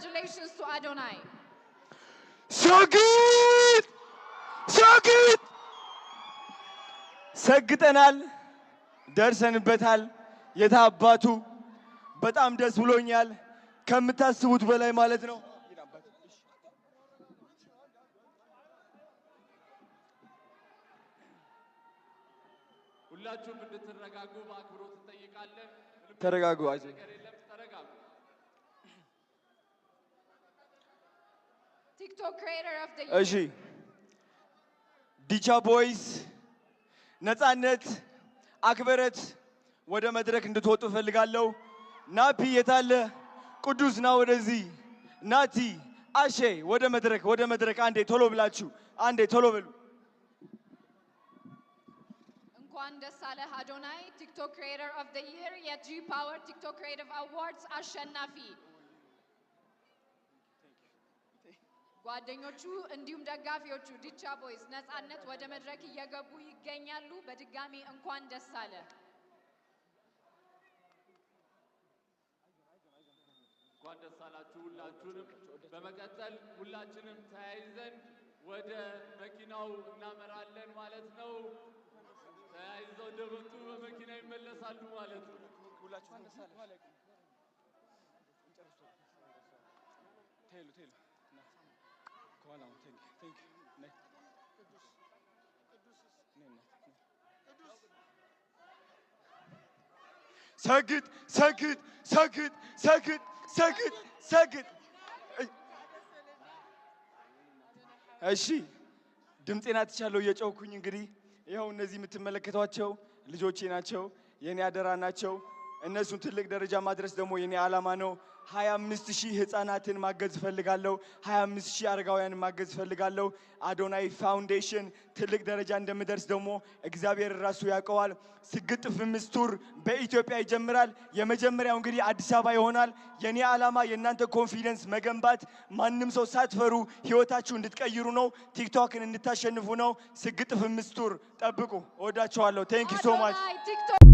Congratulations to Adonai. ሰግጥ ሰግጥ፣ ሰግጠናል፣ ደርሰንበታል። የታባቱ በጣም ደስ ብሎኛል፣ ከምታስቡት በላይ ማለት ነው። ሁላችሁም እንድትረጋጉ በአክብሮት እንጠይቃለን። ምንም ተረጋጉ። አይዞህ። ነገር የለም፣ ተረጋጉ። TikTok Creator of the Year. እሺ፣ ዲቻ ቦይስ፣ ነፃነት፣ አክበረት ወደ መድረክ እንድትወጡ እፈልጋለሁ። ናፒ የታለ? ቅዱስ ና ወደዚህ። ናቲ፣ አሼ ወደ መድረክ፣ ወደ መድረክ። አንዴ ቶሎ ብላችሁ፣ አንዴ ቶሎ በሉ። እንኳን ደስ አለህ አዶናይ፣ TikTok Creator of the Year የ G Power TikTok Creative Awards አሸናፊ። ጓደኞቹ እንዲሁም ደጋፊዎቹ ዲቻ ቦይስ፣ ነፃነት ወደ መድረክ እየገቡ ይገኛሉ። በድጋሚ እንኳን ደስ አለህ። እንኳን ደስ አላችሁ ሁላችሁንም። በመቀጠል ሁላችንም ተያይዘን ወደ መኪናው እናመራለን ማለት ነው። ተያይዘው እንደመጡ በመኪና ይመለሳሉ ማለት ነው። ሰግጥ ሰግጥ ሰግጥ ሰግጥ ሰግጥ ሰግጥ። እሺ፣ ድምፄን አጥቻለሁ እየጮህኩኝ። እንግዲህ ይኸው እነዚህ የምትመለከቷቸው ልጆቼ ናቸው፣ የኔ አደራ ናቸው። እነሱን ትልቅ ደረጃ ማድረስ ደግሞ የኔ ዓላማ ነው። 25 ሺህ ህፃናትን ማገዝ እፈልጋለሁ። 25 ሺህ አረጋውያንን ማገዝ እፈልጋለሁ። አዶናይ ፋውንዴሽን ትልቅ ደረጃ እንደምደርስ ደግሞ እግዚአብሔር ራሱ ያውቀዋል። ስግጥ ፍምስ tour በኢትዮጵያ ይጀምራል። የመጀመሪያው እንግዲህ አዲስ አበባ ይሆናል። የኔ ዓላማ የእናንተ confidence መገንባት፣ ማንም ሰው ሳትፈሩ ህይወታችሁ እንድትቀይሩ ነው። ቲክቶክን እንድታሸንፉ ነው። ስግጥ ፍምስ tour ጠብቁ። እወዳችኋለሁ። Thank you so much. አዶናይ TikTok